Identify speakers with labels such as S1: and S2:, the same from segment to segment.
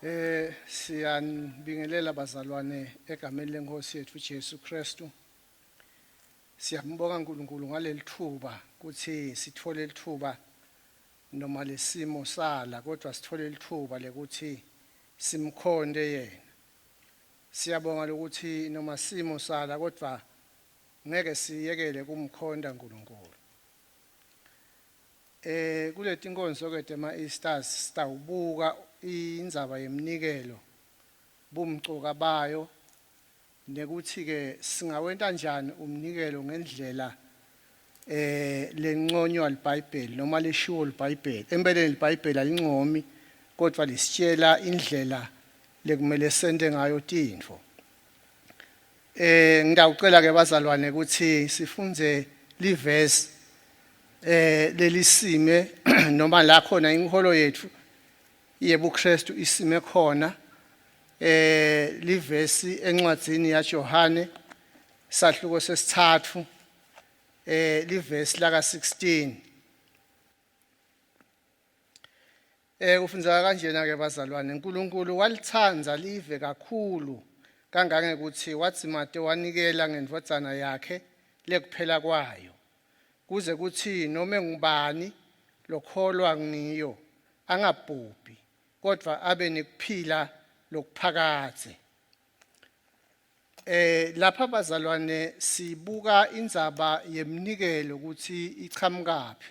S1: Eh siyanibingelela bazalwane egameni lenkosi yethu Jesu Kristu. Siyambonga uNkulunkulu ngalelithuba kuthi sithole lithuba noma lesimo sala kodwa sithole lithuba lekuthi simkhonde yena. Siyabonga lokuthi noma simo sala kodwa ngeke siyekele kumkhonda uNkulunkulu. Eh kuletinkonzo ke tema Easters sitawubuka indzaba yeminikelo bumcoka bayo nekuthi ke singawenta njani umnikelo ngendlela eh lenconywa liBhayibheli noma leshiwo liBhayibheli. Empeleni liBhayibheli alincomi kodwa lisitshela indlela lekumele sente ngayo tintfo. Eh ngitawucela ke bazalwane ukuthi sifunze livesi eh lelisime noma la khona inkholo yethu yebuKristu isime khona eh livesi encwadzini yaJohane sahluko sesithathu eh livesi laka 16 Eh kufundzeka kanjena ke bazalwane uNkulunkulu walithanda live kakhulu kangangekuthi wadzimate wanikela ngendvodzana yakhe lekuphela kwayo kuze kuthi nome ngubani lokholwa ngiyo angabhubhi kodwa abe nekuphila lokuphakadze. Eh lapha bazalwane sibuka indzaba yemnikelo ukuthi iqhamukaphi.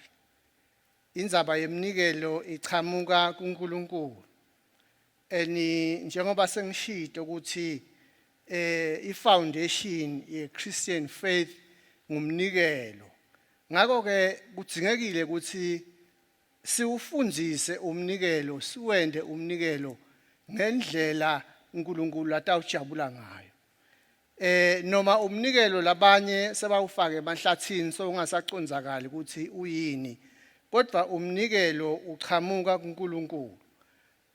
S1: Indzaba yemnikelo ichamuka kuNkulunkulu. Eni njengoba sengishito ukuthi eh ifoundation ye Christian faith ngumnikelo. Ngakho ke kudzingekile ukuthi siwufundzise umnikelo, siwende umnikelo ngendlela uNkulunkulu atawujabula ngayo. Eh noma umnikelo labanye sebawufake emahlathini so ungasacondzakali ukuthi uyini kodwa umnikelo uchamuka kuNkulunkulu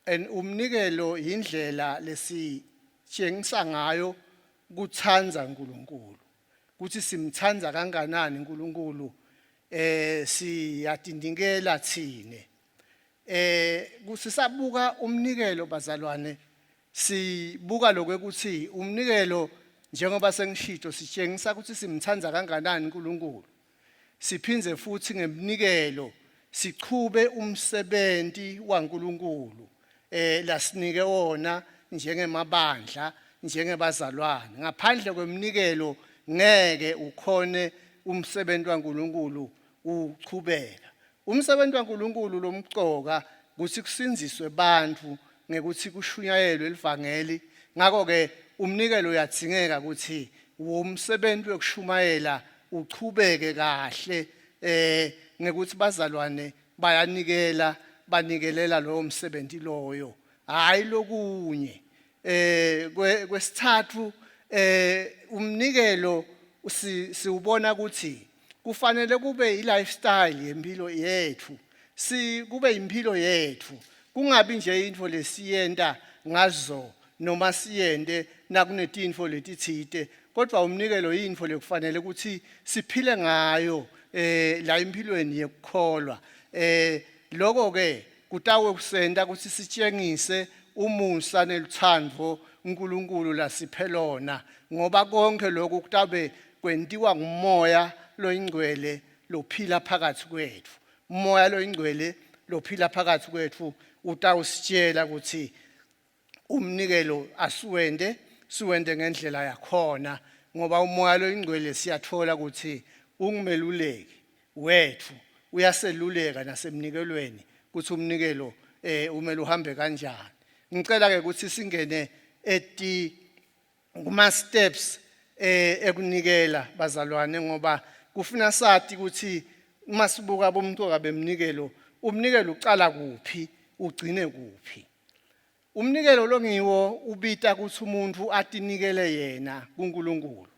S1: and umnikelo yindlela lesitshengisa ngayo kuthanda uNkulunkulu ukuthi simthanda kanganani uNkulunkulu eh siyatindikela thine eh kusisabuka umnikelo bazalwane Sibuka lokwekuthi umnikelo njengoba sengishito sitshengisa ukuthi simthanda kanganani uNkulunkulu. Siphindze futhi ngemnikelo sichube umsebenti waNkulunkulu eh lasinike wona njengemabandla njengebazalwane. Ngaphandle kweminikelo ngeke ukhone umsebenzi waNkulunkulu uchubeka. Umsebenzi waNkulunkulu lomcoka kutsi kusindziswe bantfu ngekutsi kushunyayelwe livangeli. Ngakho-ke umnikelo uyadzingeka kutsi womsebenzi wekushumayela uchubeke kahle ngekutsi bazalwane bayanikela, banikelela lowo msebenzi loyo, hayi lokunye. Kwesithathu, umnikelo siwubona ukuthi kufanele kube i-lifestyle yempilo yethu, si kube impilo yethu, kungabi nje into lesiyenta ngazo noma siyente nakunetinfo letitsite, kodwa umnikelo yinfo lekufanele ukuthi siphile ngayo la empilweni yekukholwa. Lokho ke kutawe kusenta ukuthi sitshengise umusa neluthando uNkulunkulu lasiphe lona, ngoba konke lokhu kutabe kwentiwa ngumoya loyingcwele lophila phakathi kwethu. Umoya loyingcwele lophila phakathi kwethu utawusitshela ukuthi umnikelo asiwente, siwente ngendlela yakhona, ngoba umoya loyingcwele siyathola ukuthi ungumeluleki wethu, uyaseluleka nasemnikelweni ukuthi umnikelo umele uhambe kanjani. Ngicela ke ukuthi singene eti kuma steps ekunikela bazalwane, ngoba kufuna sati ukuthi uma sibuka bomcoka bemnikelo, umnikelo ucala kuphi ugcine kuphi. Umnikelo longiwo ubita ukuthi umuntu atinikele yena kuNkulunkulu.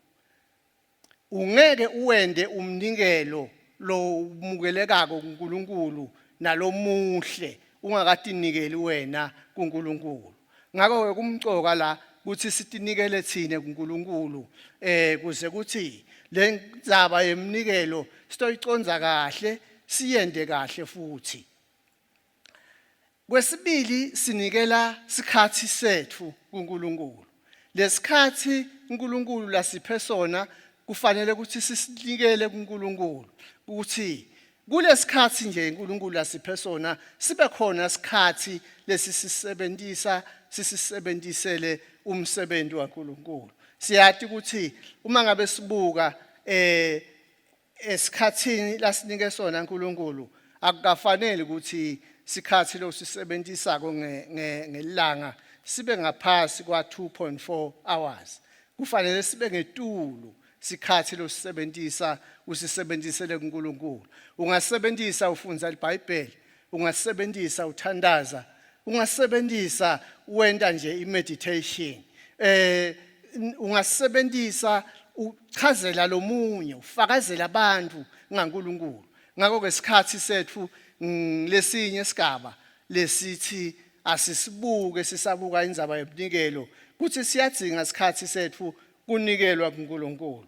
S1: Ungeke uwende umnikelo lomukelekako kuNkulunkulu nalomuhle ungakatinikeli wena kuNkulunkulu. Ngakho ke kumcoka la ukuthi sitinikele thine kuNkulunkulu kuze kuthi le ndzaba yemnikelo sitoyiconza kahle, siyende kahle futhi. Kwesibili, sinikela sikhathi sethu kuNkulunkulu. Lesikhathi uNkulunkulu lasiphe sona kufanele ukuthi sisinikele kuNkulunkulu, ukuthi kulesikhathi nje uNkulunkulu lasiphe sona sibe khona isikhathi lesisisebenzisa, sisisebenzisele umsebenzi waNkulunkulu. Siyati ukuthi uma ngabe sibuka esikhathini lasinike sona uNkulunkulu, akukafanele ukuthi sikhathi losisebenzisako ngelanga sibe ngaphasi kwa 2.4 hours. Kufanele sibe ngetulu sikhathi losisebenzisa usisebenzisele kuNkulunkulu. Ungasebenzisa ufundza iBhayibheli, ungasebenzisa uthandaza, ungasebenzisa wenta nje imeditation, ungasebenzisa uchazela lomunye, ufakazela abantu ngaNkulunkulu. Ngakho ke isikhathi sethu lesinye sigaba lesithi asisibuke sisabuka indzaba yeminikelo kuthi siyadzinga isikhathi sethu kunikelwa kuNkulunkulu.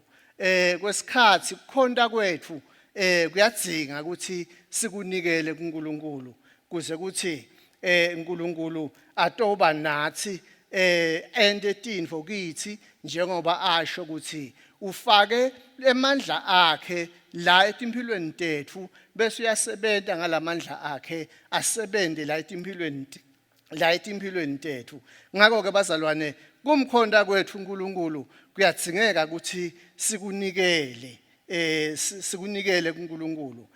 S1: Kwesikhathi kukhonta kwethu kuyadzinga ukuthi sikunikele kuNkulunkulu kuze kuthi uNkulunkulu atoba nathi ente tintfo kithi, njengoba asho ukuthi ufake emandla akhe la etimphilweni tethu, bese uyasebenta ngalamandla akhe, asebente la etimphilweni la etimphilweni tethu. Ngakho ke bazalwane, kumkhonta kwethu uNkulunkulu kuyadzingeka ukuthi sikunikele, sikunikele kuNkulunkulu.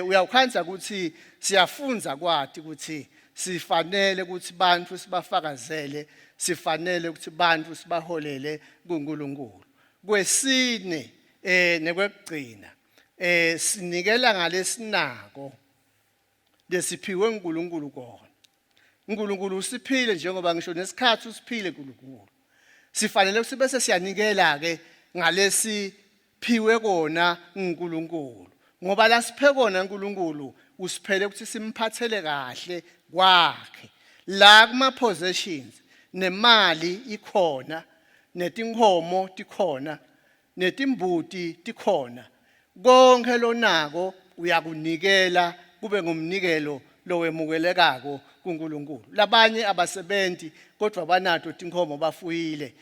S1: Uyawukhandza ukuthi siyafundza kwati ukuthi sifanele ukuthi bantu sibafakazele, sifanele ukuthi bantu sibaholele kuNkulunkulu. Kwesine nekwekugcina, sinikela ngalesinako lesiphiwe uNkulunkulu kona. uNkulunkulu usiphile, njengoba ngisho nesikhathi usiphile uNkulunkulu. Sifanele ukuthi bese siyanikela ke ngalesi phiwe kona uNkulunkulu, ngoba lasiphe kona uNkulunkulu usiphele ukuthi simphathele kahle kwakhe. La kuma possessions nemali ikhona, netinkomo tikhona, netimbuti tikhona, konke lonako uyakunikela kube ngumnikelo lowemukelekako kuNkulunkulu. Labanye abasebenti kodwa banato tinkhomo, bafuyile.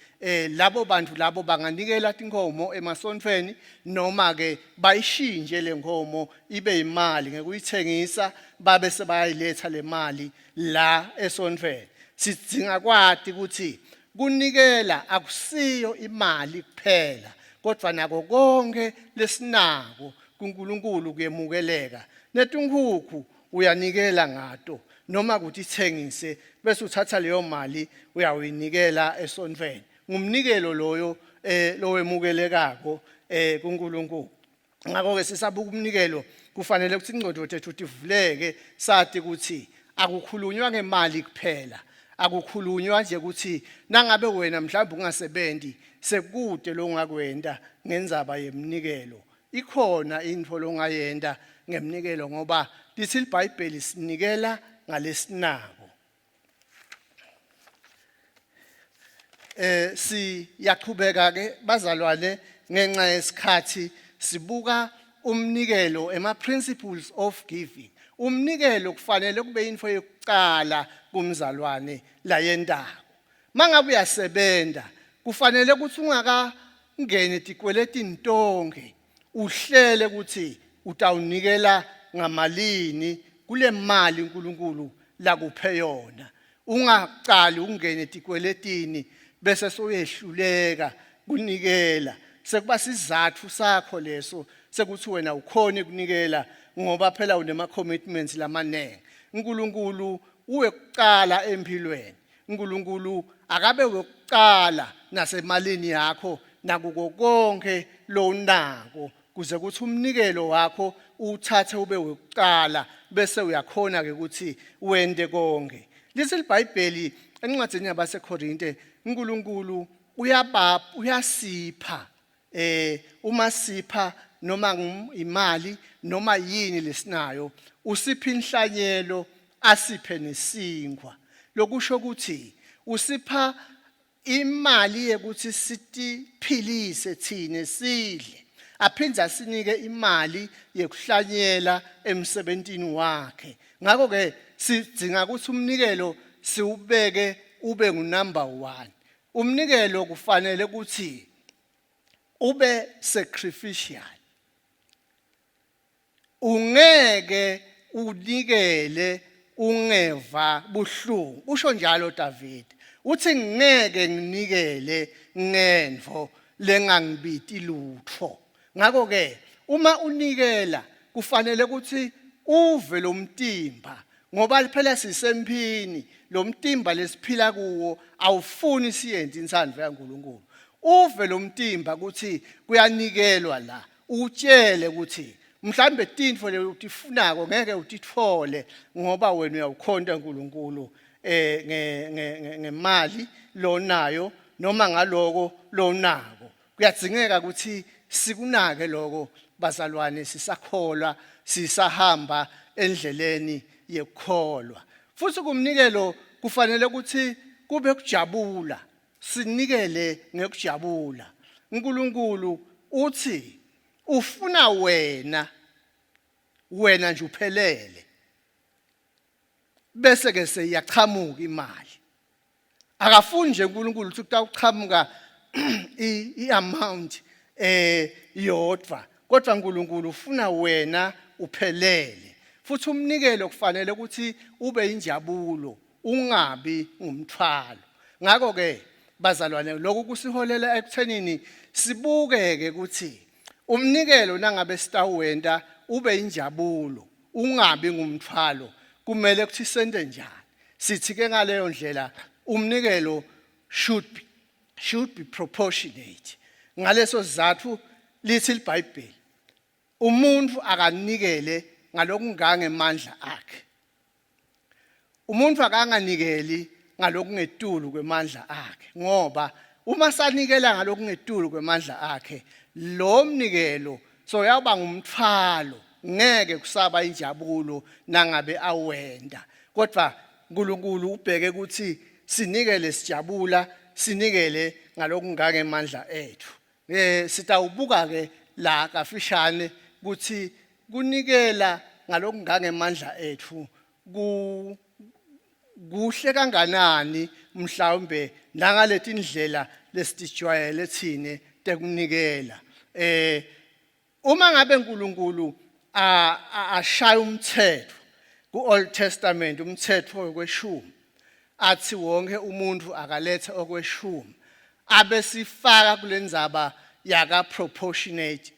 S1: Labo bantu labo banganikela tinkhomo emasontfweni, noma ke bayishintshe lenkhomo ibe imali ngekuyithengisa, babe sebayayiletha le mali la esontfweni. Sidzinga kwati ukuthi Kunikela akusiyo imali kuphela, kodvwa nako konkhe lesinako kuNkulunkulu kuyemukeleka. Netinkhukhu uyanikela ngato noma kutitsengise bese uthatha leyo mali uyawuyinikela esontfweni. Ngumnikelo loyo lowemukelekako kuNkulunkulu. Ngakho-ke sisabuka umnikelo kufanele ukuthi ingqondo tethu tivuleke sati ukuthi akukhulunywa ngemali kuphela akukhulunywa nje ukuthi nangabe wena mhlawumbe ungasebenti sekude longakwenta ngendzaba yemnikelo ikhona intfo longayenta ngemnikelo ngoba lithi liBhayibheli sinikela ngalesinako Siyaqhubeka ke bazalwane ngenxa yesikhathi sibuka umnikelo ema principles of giving. Umnikelo kufanele kube into yokuqala kumzalwane layentako. Mangabe uyasebenza kufanele ukuthi ungakangeni etikweletini tonke uhlele ukuthi utawunikela ngamalini kule mali uNkulunkulu lakuphe yona ungaqali ungene etikweletini bese soyehluleka kunikela sekuba sizathu sakho leso sekuthi wena ukhona ukunikela ngoba phela unema commitments lamaningi uNkulunkulu uwekuqala empilweni uNkulunkulu akabe wekuqala nasemalini yakho nakuko konke lonako kuze kuthi umnikelo wakho uwuthathe ube wekuqala bese uyakhona ke ukuthi wente konke lithi iBhayibheli encwadini yabaseKorinte uNkulunkulu uyabapha uyasipha uma sipha noma imali noma yini lesinayo usipha inhlanyelo asiphe nesinkwa lokusho ukuthi usipha imali yekuthi sitiphilise thine sidle aphindze asinike imali yekuhlanyela emsebentini wakhe ngakho ke sidzinga ukuthi umnikelo siwubeke ube ngunumber 1 umnikelo kufanele ukuthi ube sacrificial ungeke unikele ungeva buhlungu usho njalo David uthi ngeke nginikele ngenvo lengangibiti lutho ngakho ke uma unikela kufanele ukuthi uve lomtimba ngoba phela sisemphini lomtimba lesiphila kuwo awufuni siyenze intsandvo yaNkulunkulu uve lomtimba ukuthi kuyanikelwa la utshele ukuthi mhlambe tintfo letifunako ngeke utitfole ngoba wena uyawukhonta uNkulunkulu ngemali lonayo noma ngaloko lonako kuyadzingeka ukuthi sikunake lokho bazalwane sisakholwa sisahamba endleleni yekukholwa futhi kumnikelo kufanele ukuthi kube kujabula sinikele ngekujabula uNkulunkulu uthi ufuna wena wena nje uphelele bese ke seyiyachamuka imali akafuni nje uNkulunkulu ukuthi kutawuchamuka i-amount yodwa kodwa uNkulunkulu ufuna wena uphelele futhi umnikelo kufanele ukuthi ube injabulo ungabi ngumthwalo ngakho ke bazalwane lokhu kusiholela ekuthenini sibukeke ukuthi umnikelo nangabe sitawenta ube injabulo ungabi ngumthwalo kumele ukuthi sente njani sithi ke ngaleyo ndlela umnikelo should be proportionate ngaleso sizathu lithi iBhayibheli umuntu akanikele ngalokungangemandla akhe umuntu akanganikeli ngalokungetulu kwemandla akhe ngoba uma sanikela ngalokungetulu kwemandla akhe lo mnikelo soyawuba ngumthwalo ngeke kusaba injabulo nangabe awenda kodwa uNkulunkulu ubheke ukuthi sinikele sijabula sinikele ngalokungangemandla ethu sitawubuka ke la kafishane ukuthi kunikela ngalokungangemandla ethu ku kuhle kanganani mhlawumbe nangaleti ndlela lesitijwayele thine tekunikela uma ngabe uNkulunkulu ashaya umthetho ku Old Testament umthetho wekweshumi. Athi wonke umuntu akalethe okweshumi, abesifaka kulendzaba yaka proportionate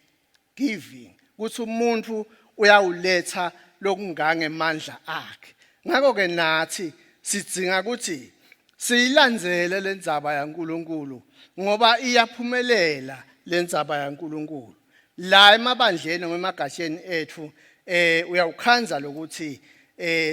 S1: giving, kuthi umuntu uyawuletha lokungangemandla akhe. Ngakho ke nathi sidzinga ukuthi siyilandzele lendzaba yaNkuluNkulu, ngoba iyaphumelela lendzaba yaNkuluNkulu. La emabandleni noma emagatsheni ethu uyawukhandza lokuthi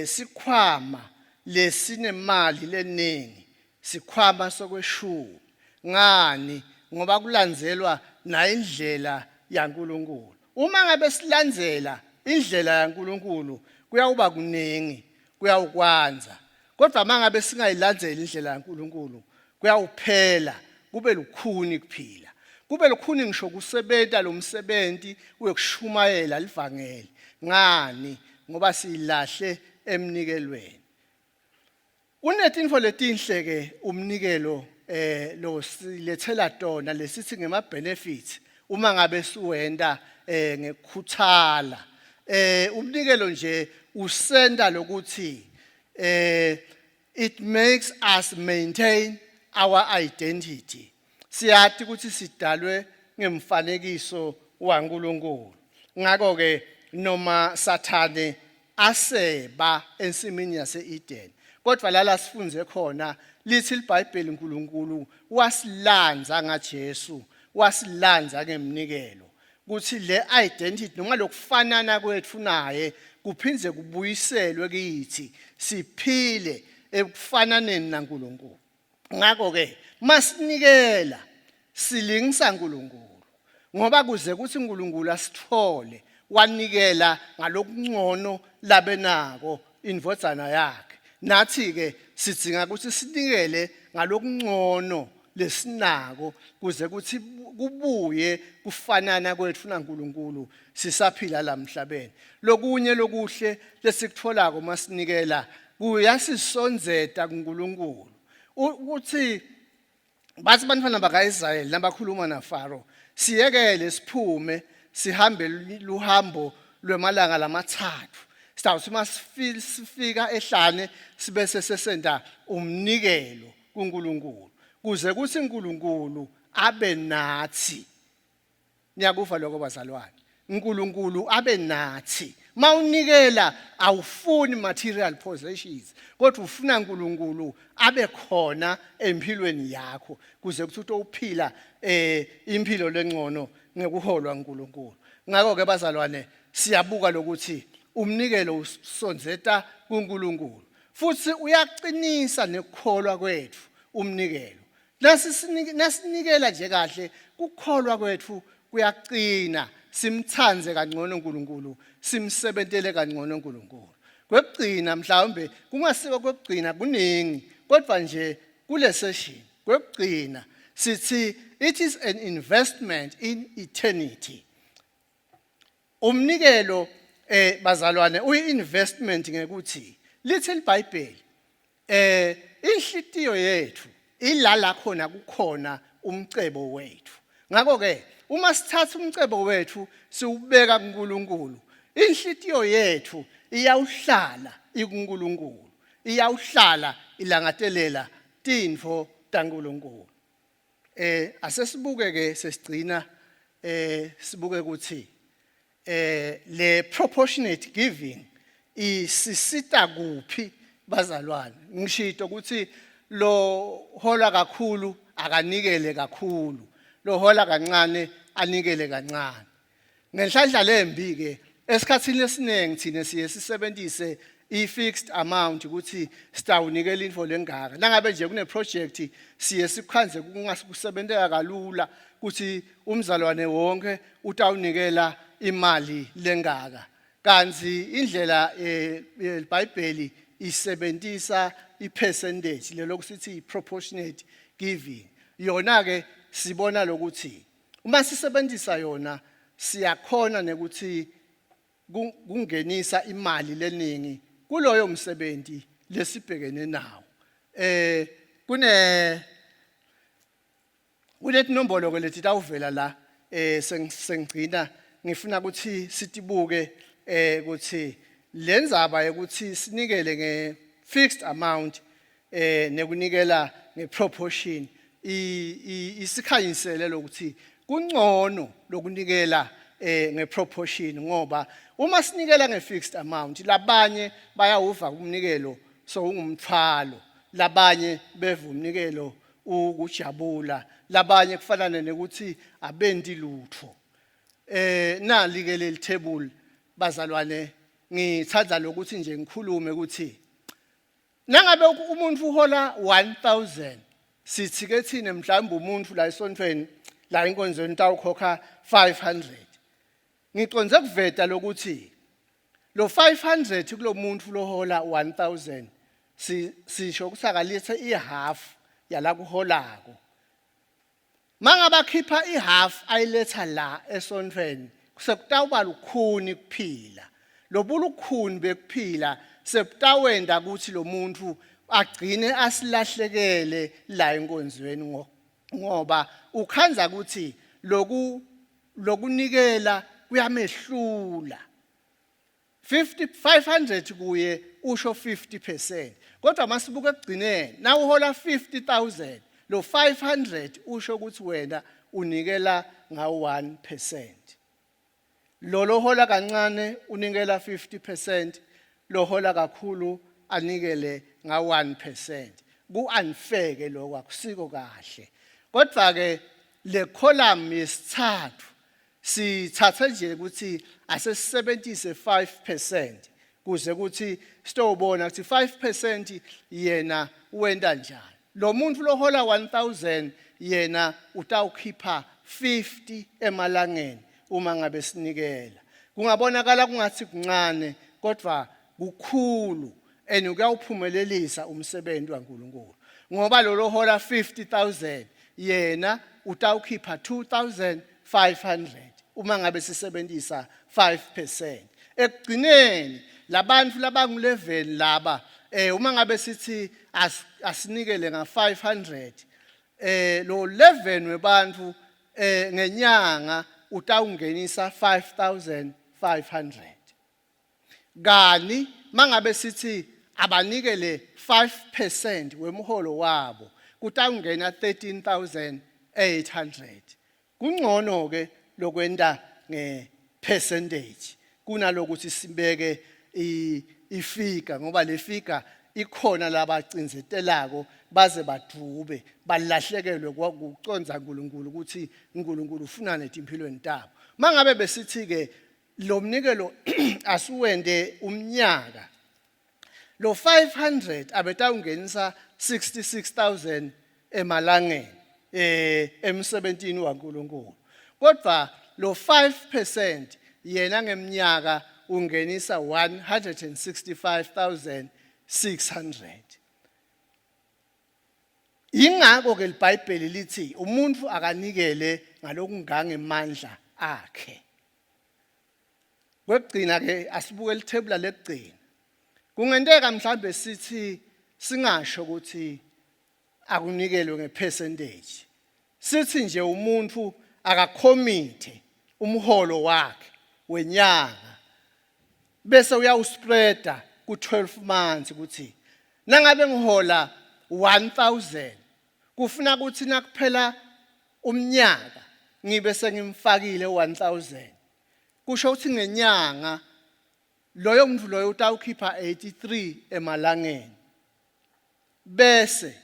S1: sikhwama lesinemali leningi sikhwama sokweshumi. Ngani? Ngoba kulandzelwa nayindlela yaNkuluNkulu. Uma ngabe silandzela indlela yaNkuluNkulu, kuyawuba kuningi, kuyawukwanza. Kodwa mangabe singayilandzeli indlela yaNkuluNkulu, kuyawuphela, kube lukhuni kuphila, kube lukhuni ngisho kusebenta lo msebenti wekushumayela livangeli. Ngani? Ngoba siyilahle emnikelweni. Kunetintfo letinhle ke umnikelo lo silethela tona, lesithi ngema benefits, uma ngabe siwenta ngekukhuthala. Umnikelo nje usenta lokuthi it makes us maintain our identity. Siyati ukuthi sidalwe ngemfanekiso waNkulunkulu. Ngakho ke noma Sathane aseba ensimini yase-Eden, kodwa lala sifunze khona lithi iBhayibheli, uNkulunkulu wasilandza ngaJesu, wasilandza ngemnikelo, kuthi le identity noma lokufanana kwethu naye kuphindze kubuyiselwe kithi, siphile ekufananeni naNkulunkulu. Ngakho ke masinikela silingisa uNkulunkulu, ngoba kuze kuthi uNkulunkulu asithole wanikela ngalokungcono labenako, indvodzana yakhe. Nathi ke sidzinga ukuthi sinikele ngalokungcono lesinako, kuze kuthi kubuye kufanana kwethu naNkulunkulu sisaphila la emhlabeni. Lokunye lokuhle lesikutholako masinikela, kuyasisondzeta kuNkulunkulu. Ukuthi bathi bantwana bakaIsrayeli nabakhuluma naFaro, "Siyekele siphume sihambe luhambo lwemalanga lamathathu, sitawuthi masifika ehlane sibese sesenta umnikelo kuNkulunkulu, kuze kuthi uNkulunkulu abe nathi." Niyakuva lokho, bazalwane? uNkulunkulu abe nathi. Mawunikela awufuni material possessions, kodwa ufuna uNkulunkulu abe khona empilweni yakho, kuze kuthi utophila impilo lengcono ngekuholwa uNkulunkulu. Ngakho ke bazalwane, siyabuka lokuthi umnikelo usondzeta kuNkulunkulu, futhi uyaqinisa nekukholwa kwethu umnikelo. Nasinikela nje kahle, kukholwa kwethu kuyaqina, simthandze kangcono uNkulunkulu, simsebentele kangcono uNkulunkulu. Kwekugcina, mhlawumbe kungasiko kwekugcina, kuningi, kodwa nje kule session kwekugcina sithi it is an investment in eternity. Umnikelo bazalwane uyi-investment, ngekuthi lithi iBhayibheli inhlitiyo yethu ilala khona kukhona umcebo wethu. Ngakho ke uma sithatha umcebo wethu siwubeka kuNkulunkulu, inhlitiyo yethu iyawuhlala ikuNkulunkulu, iyawuhlala ilangatelela tintfo taNkulunkulu. Asesibuke ke, sesigcina, sibuke ukuthi le proportionate giving isisita kuphi, bazalwane. Ngishito ukuthi lo hola kakhulu akanikele kakhulu, lo hola kancane anikele kancane. Ngenhlanhla lembi ke, esikhathini esiningi thina siye sisebenzise i-fixed amount ukuthi sitawunikela info lengaka. Nangabe nje kune project, siye sikhandze kungasebenteka kalula ukuthi umzalwane wonke utawunikela imali lengaka, kanti indlela yeBhayibheli isebenzisa ipercentage, lelo kusithi proportionate giving. Yona ke sibona lokuthi uma sisebenzisa yona siyakhona nekuthi kungenisa imali leningi kuloyo msebenzi lesibhekene nawo. Kulethi nombolo ke lethi tawuvela la, sengigcina, ngifuna ukuthi sitibuke ukuthi lendzaba yokuthi sinikele nge fixed amount. nekunikela ngeproportion isikhanyisele lokuthi kungcono lokunikela ngeproportion, ngoba uma sinikela ngefixed amount, labanye bayawuva umnikelo so ungumthwalo, labanye beva umnikelo ukujabula, labanye kufanana nekuthi abenti lutho. Nali ke leli table, bazalwane. Ngithanda lokuthi nje ngikhulume ukuthi nangabe umuntu uhola 1000, sithi ke thina mhlawumbe umuntu la esontweni, la enkonzweni, utawukhokha 500. Ngiconze kuveta lokuthi lo 500 kulomuntu lohola 1000, sisho ukuthi akalethe ihalf yala kuholako. Mangaba khipha ihalf ayiletha la esontweni, sekutawuba lukhuni kuphila. Lobulukhuni bekuphila sebutawenda ukuthi lo muntu agcine asilahlekele la enkonzweni, ngoba ukhandza ukuthi loku lokunikela kuyamehlula. 50 500 kuye usho 50%, kodwa masibuka ekugcineni, na uhola 50,000, lo 500 usho ukuthi wena unikela nga 1%. Lo lohola kancane unikela 50%, lohola kakhulu anikele nga 1%. Ku unfair ke lokho, akusiko kahle. Kodwa ke le column yesithathu sithathe nje ukuthi asesisebenzise 5% kuze ukuthi sitobona ukuthi 5% yena wenta njani. Lo muntu lohola 1000 yena utawukhipha 50 emalangeni. Uma ngabe sinikela, kungabonakala kungathi kuncane, kodwa kukhulu and kuyawuphumelelisa umsebenzi waNkulunkulu, ngoba lo lohola 50,000 yena utawukhipha 2500 uma ngabe sisebenzisa 5%. Ekugcineni labantu labangu-11 laba, uma ngabe sithi asinikele nga 500, lo 11 webantfu ngenyanga utawungenisa 5500. Kani mangabe sithi abanikele 5% wemholo wabo, kutawungena 13,800. Kungcono ke lokwenta ngepercentage kunalokuthi sibeke ifigure, ngoba le figure ikhona labacindzetelako baze badvube balahlekelwe ukucondza uNkulunkulu, ukuthi uNkulunkulu ufuna netimphilweni tabo. Mangabe besithi ke lo mnikelo asiwende umnyaka, lo 500 abetawungenisa 66,000 emalangeni emsebentini waNkulunkulu, kodwa lo 5% yena ngeminyaka ungenisa 165,600. Ingakho ke iBhayibheli lithi umuntu akanikele ngalokungangemandla akhe. Kwekugcina ke, asibuke lithebula lekugcina. Kungenteka mhlambe sithi singasho ukuthi akunikelwe ngepercentage, sithi nje umuntu akacommithe umholo wakhe wenyanga bese uyawuspreada ku-12 months, ukuthi nangabe ngihola 1000, kufuna ukuthi nakuphela umnyaka ngibe sengimfakile 1000. Kusho ukuthi ngenyanga loyo muntu loyo utawukhipha 83 emalangeni, bese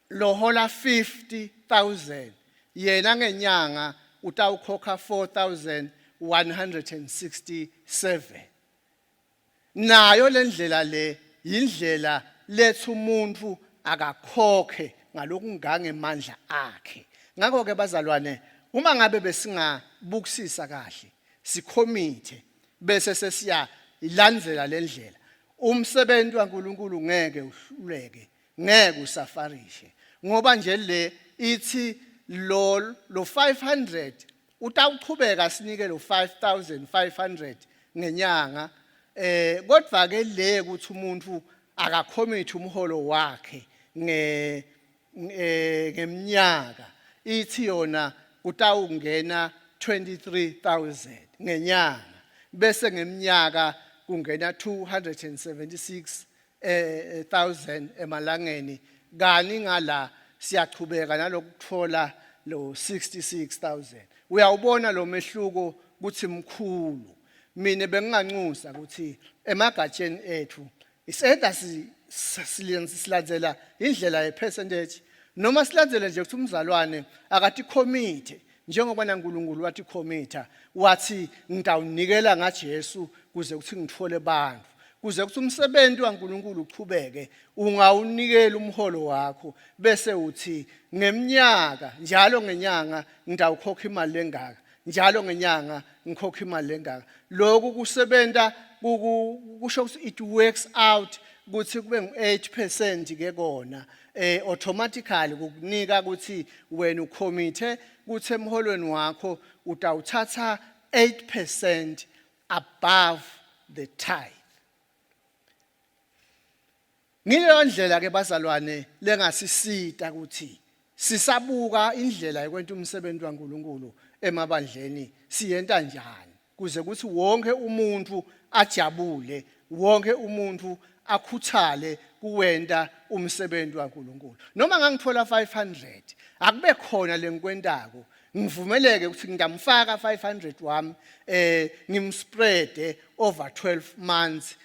S1: lohola 50,000 yena ngenyanga utawukhokha 4167. Nayo lendlela le yindlela lethu, umuntu akakhokhe ngalokungangemandla akhe. Ngakho ke bazalwane, uma ngabe besingabukisisa kahle, sikhomithe bese sesiya ilandzela lendlela, umsebenzi waNkulunkulu ngeke uhluleke, ngeke usafarishe, ngoba nje le ithi lo 500 utawuchubeka sinike lo 5500 ngenyanga. Kodwa ke le ukuthi umuntu akacommit umholo wakhe ngeminyaka, ithi yona kutawungena 23,000 ngenyanga, bese ngeminyaka kungena 276. 1000 emalangeni, kani ngala siyachubeka nalokutfola lo 66,000. Uyawubona lo mehluko kutsi mkhulu. Mina benginganxusa ukuthi emagatsheni ethu is either silandzela indlela ye-percentage noma silandzele nje ukuthi umzalwane akatikhomithe njengoba naNkulunkulu watikhomitha wathi ngitawunikela ngaJesu kuze kuthi ngitfole bantfu, kuze kuthi umsebenzi waNkulunkulu uchubeke. Ungawunikela umholo wakho bese uthi ngeminyaka njalo ngenyanga ngitawukhokha imali lengaka, njalo ngenyanga ngikhokha imali lengaka. Lokhu kusebenta kusho ukuthi it works out ukuthi kube ngu-8% ke kona automatically kukunika ukuthi wena ukhomithe kuthi emholweni wakho utawuthatha 8% above the tithe. Ngileyo ndlela ke bazalwane lengasisita ukuthi sisabuka indlela yokwenta umsebenzi waNkulunkulu emabandleni siyenta njani kuze kuthi wonke umuntu ajabule, wonke umuntu akhuthale kuwenta umsebenzi waNkulunkulu. Noma ngangithola 500, akube khona lengikwentako, ngivumeleke ukuthi ngingamfaka 500 wami, ngimspreade over 12 months,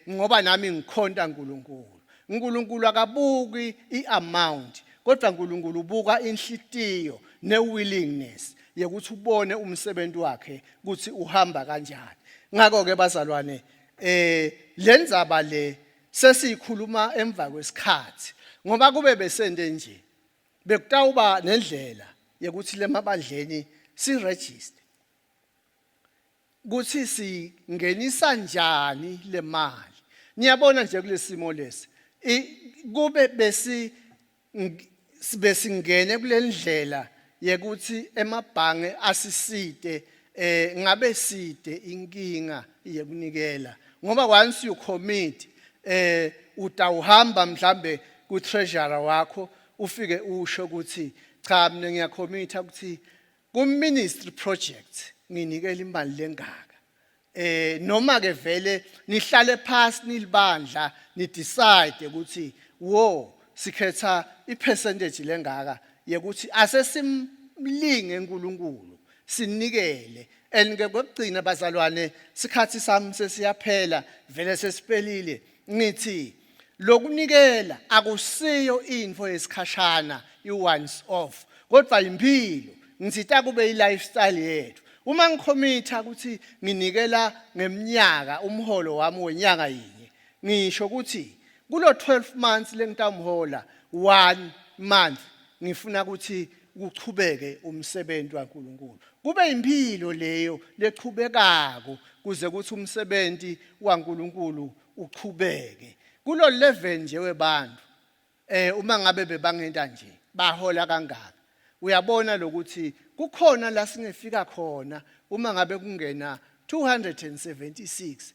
S1: ngoba nami ngikhonta uNkulunkulu. uNkulunkulu akabuki iamount, kodwa uNkulunkulu ubuka inhlitiyo newillingness yekuthi ubone umsebenzi wakhe ukuthi uhamba kanjani. Ngakho ke bazalwane, lendzaba le sesiyikhuluma emva kwesikhathi, ngoba kube besende nje bekutawuba nendlela yekuthi lemabandleni siregister kuthi singenisa njani le mali. Niyabona nje kulesimo lesi, kube besi besingene kulendlela yekuthi emabhange asisite, ngabe side inkinga yekunikela, ngoba once you commit, utawuhamba mhlambe ku treasurer wakho ufike usho ukuthi cha, mina ngiyacommitha ukuthi ku ministry project nginikela imali lengaka, noma ke vele nihlale phansi nilibandla ni decide ukuthi wo sikhetha ipercentage lengaka yekuthi asesimlinge uNkulunkulu sinikele. And ke kokugcina bazalwane, sikhathi sami sesiyaphela vele, sesiphelile. Ngithi lokunikela akusiyo info yesikhashana, i-once off, kodwa impilo. Ngithi takube i-lifestyle yethu. Uma ngikhomitha ukuthi nginikela ngeminyaka umholo wami wenyanga yinye, ngisho ukuthi kulo 12 months lengitamhola, one month ngifuna ukuthi kuchubeke umsebenzi waNkulunkulu, kube impilo leyo lechubekako kuze kuthi umsebenzi waNkulunkulu uchubeke. Kulo level nje webantu, uma ngabe bebangenta nje bahola kangaka, uyabona lokuthi kukhona la singefika khona. Uma ngabe kungena 276,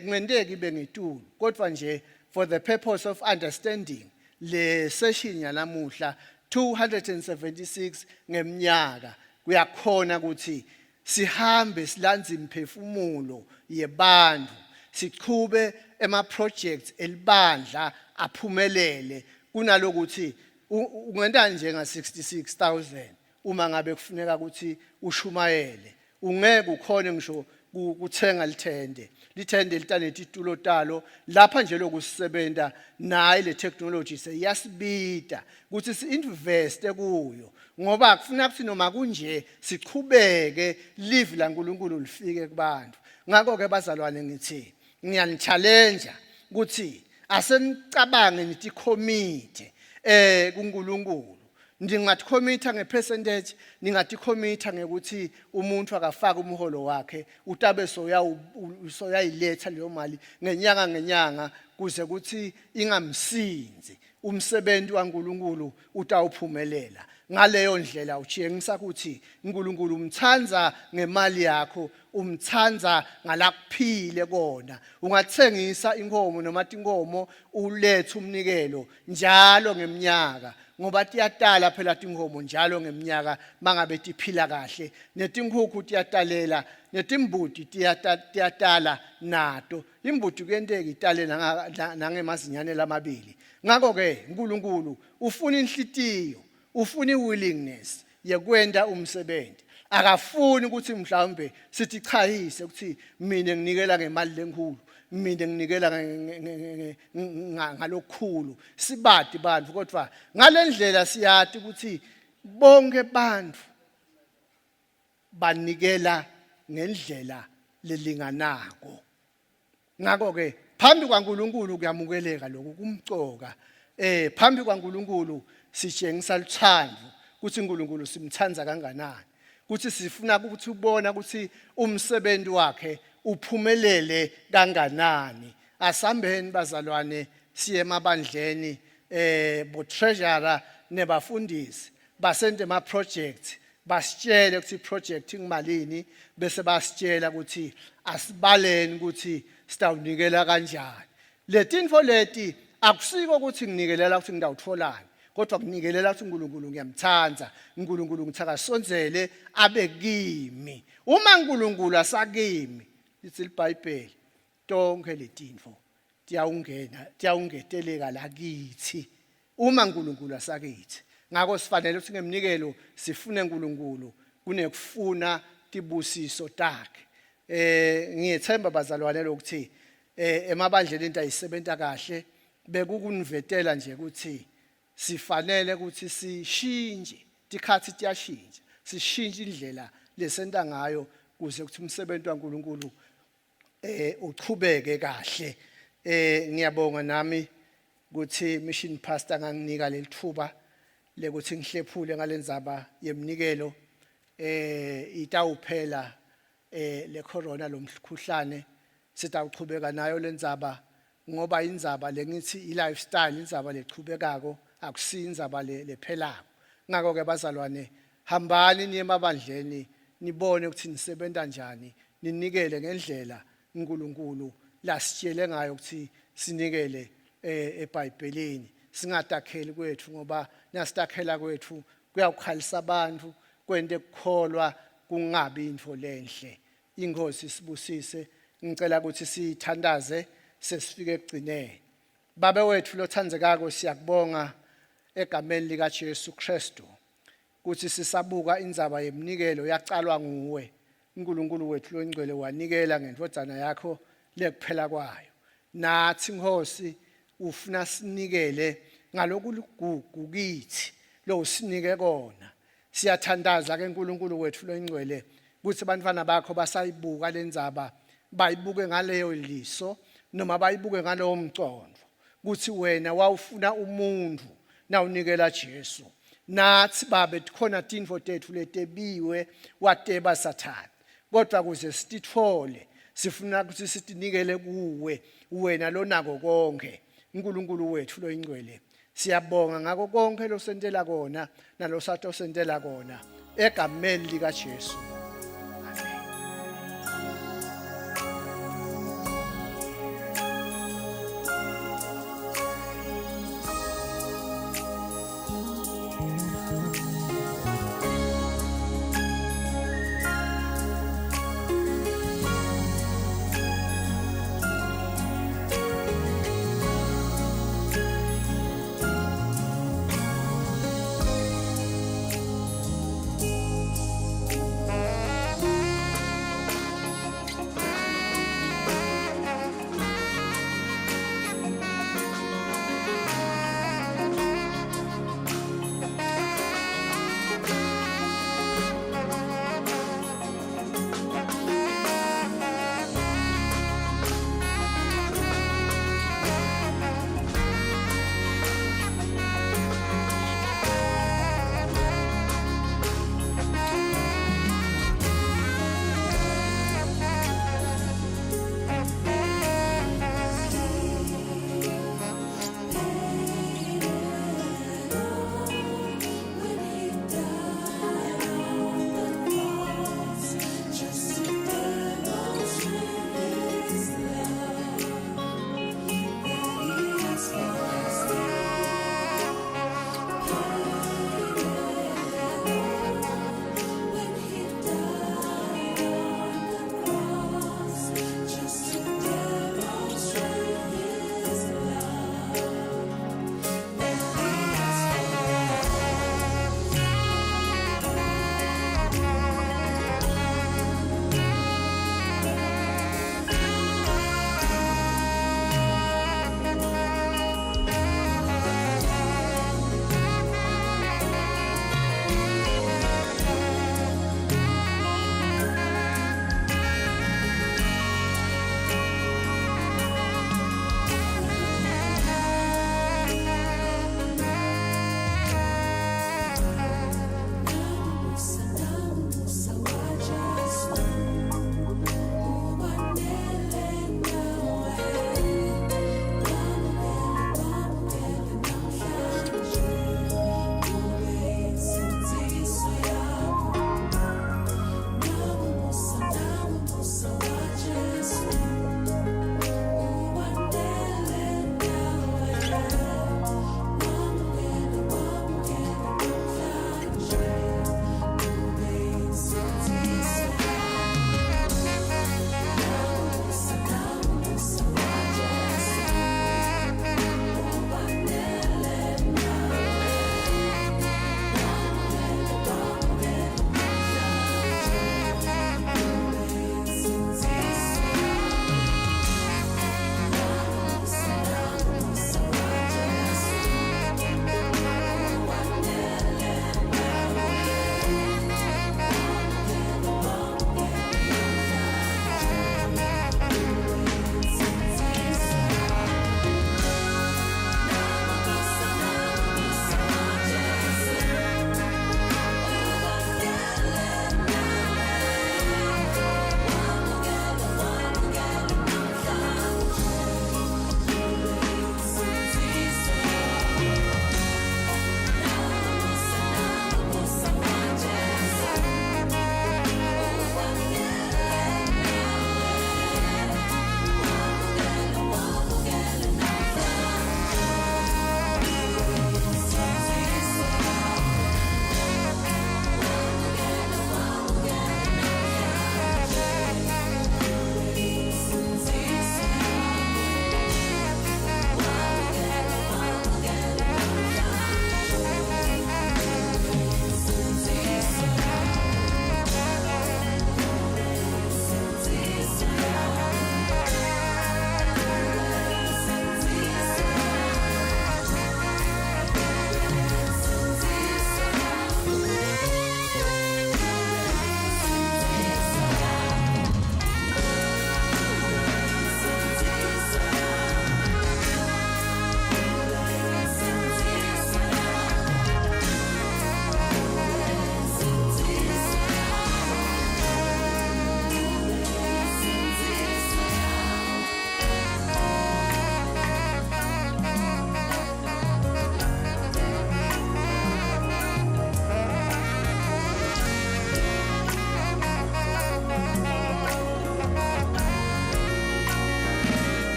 S1: kungenteka ibe ngetulu, kodwa nje for the purpose of understanding le session yanamuhla, 276 ngeminyaka kuyakhona ukuthi sihambe silandze imphefumulo yebantu, sichube ema projects elibandla aphumelele, kunalokuthi ungenta nje nga 66,000. Uma ngabe kufuneka ukuthi ushumayele, ungeke ukhone ngisho kuthenga lithende, lithende litanetitulo talo lapha nje. Lokusebenta naye le technology seyasibita ukuthi si-investe kuyo, ngoba kufuna ukuthi noma kunje sichubeke live laNkulunkulu lifike kubantu. Ngakho ke bazalwane, ngithi ngiyani-challenge ukuthi asenicabange nitikhomithe kuNkulunkulu. Ningatikhomitha ngepercentage, ningatikhomitha ngekuthi umuntu akafaka umholo wakhe, utabe soyayiletha leyo mali ngenyanga ngenyanga kuze kuthi ingamsinzi. Umsebenzi waNkulunkulu utawuphumelela ngaleyo ndlela. Utshengisa ukuthi uNkulunkulu umthanda ngemali yakho, umthanda ngalakuphile kona. Ungathengisa inkomo noma tinkomo ulethe umnikelo njalo ngeminyaka. ngoba tiyatala phela tinkhomo njalo ngeminyaka mangabe tiphila kahle, netinkhukhu tiyatalela, netimbuti tiyatala nato. Imbuti kuyenteka itale nangemazinyane lamabili. Ngakho-ke uNkulunkulu ufuna inhlitiyo, ufuna i-willingness yekwenta umsebenzi. Akafuni ukuthi mhlawumbe sitichayise ukuthi mina nginikela ngemali lenkhulu, mina nginikela ngalokukhulu. Sibati bantfu, kodwa ngalendlela siyati ukuthi bonke bantfu banikela ngendlela lelinganako. Ngakho-ke phambi kwaNkulunkulu kuyamukeleka lokhu kumcoka. Phambi kwaNkulunkulu sitshengisa luthando ukuthi uNkulunkulu simthanda kanganani. Ukuthi sifuna ukuthi ubona ukuthi umsebenzi wakhe uphumelele kanganani. Asambeni bazalwane siye emabandleni bo treasurer nebafundisi basente ama projects, basitshele ukuthi iproject ingumalini, bese basitshela ukuthi asibaleni ukuthi sitawunikela kanjani. Letinfo leti akusiko ukuthi nginikelela ukuthi ngitawutholani, kodwa kunikelela ukuthi uNkulunkulu ngiyamthanda, uNkulunkulu ngithi akasondzele abe kimi. Uma uNkulunkulu asakimi, lithi iBhayibheli, tonke letinfo tiyawungena, tiyawungeteleka la kithi uma uNkulunkulu asakithi. Ngakho sifanele ukuthi ngeminikelo sifune uNkulunkulu kunekufuna tibusiso takhe. Ngiyethemba bazalwane lokuthi emabandleni into ayisebenta kahle, bekukunivetela nje ukuthi sifanele ukuthi sishintshe, tikhathi tiyashintsha, sishintshe indlela lesenta ngayo kuze ukuthi umsebenzi waNkulunkulu uchubeke kahle. Ngiyabonga nami ukuthi mission pastor nganginika lelithuba lekuthi ngihlephule ngalendzaba yeminikelo. Itawuphela le corona, lomkhuhlane, sitawuchubeka nayo lendzaba ngoba indzaba lengithi i-lifestyle, indzaba lechubekako, akusiyo indzaba lephelako. Ngakho ke bazalwane, hambani niye emabandleni nibone ukuthi nisebenta njani, ninikele ngendlela uNkulunkulu lasitshele ngayo ukuthi sinikele eBhayibhelini. Singatakheli kwethu, ngoba nasitakhela kwethu kuyawukhalisa abantu, kwente kukholwa kungabi intfo lenhle. Inkosi sibusise. Ngicela ukuthi sithandaze sesifike ekugcineni. Babe wethu lothandzekako, siyakubonga egameni lika Jesu Kristu kuthi sisabuka indzaba yeminikelo yacalwa nguwe. uNkulunkulu wethu longcwele wanikela ngendvodzana yakho lekuphela kwayo. Nathi Nkosi ufuna sinikele ngalokuligugu kithi lowusinike kona. Siyathandaza ke uNkulunkulu wethu longcwele ukuthi bantwana bakho basayibuka lendzaba, bayibuke ngaleyo liso noma bayibuke ngalowo mcondo ukuthi wena wawufuna umuntu nawunikela Jesu. Nathi babe khona tintfo tetfu letebiwe wateba Sathane, kodwa kuze sititfole sifuna ukuthi sitinikele kuwe, wena lonako konke, uNkulunkulu wethu loyingcwele. Siyabonga ngako konke losentela kona nalosatosentela kona, egameni lika Jesu.